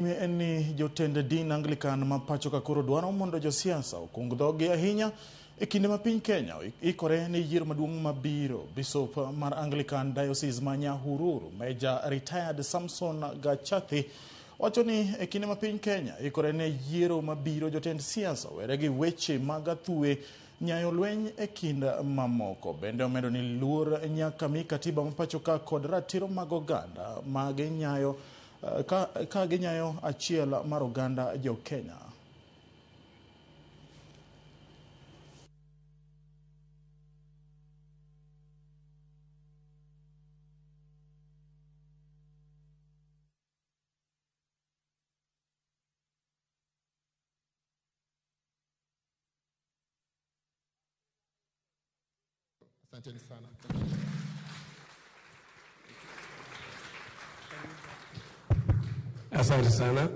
En ni jotend din Anglican ma pacho ka koro dwaro mondo josiasa okung dhogi ahinya e kinde ma piny Kenya ikore ne yiero maduong' mabiro. Bishop mar Anglican Diocese ma Nyahururu, Major Retired Samson Gachathi, wacho ni e kinde ma piny Kenya ikore ne yiero mabiro, jotend siasa owere gi weche mag athuwe nyayo lweny e kind mamoko. Bende omedo ni luor nyaka mi katiba ma pacho ka kod ratiro mag oganda ma ginyayo ka ginyayo achiel mar oganda jo Kenya. Asanteni sana. Asante sana.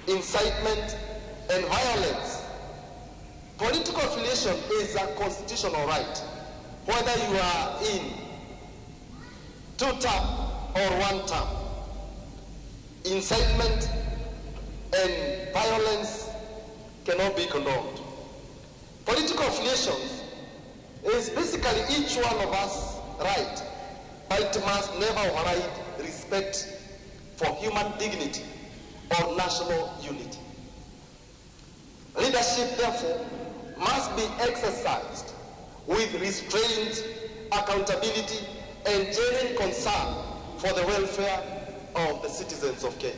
Incitement and violence. Political affiliation is a constitutional right, whether you are in two term or one term. Incitement and violence cannot be condoned. Political affiliations is basically each one of us right, but it must never override respect for human dignity or national unity. Leadership, therefore, must be exercised with restraint, accountability, and genuine concern for the welfare of the citizens of Kenya.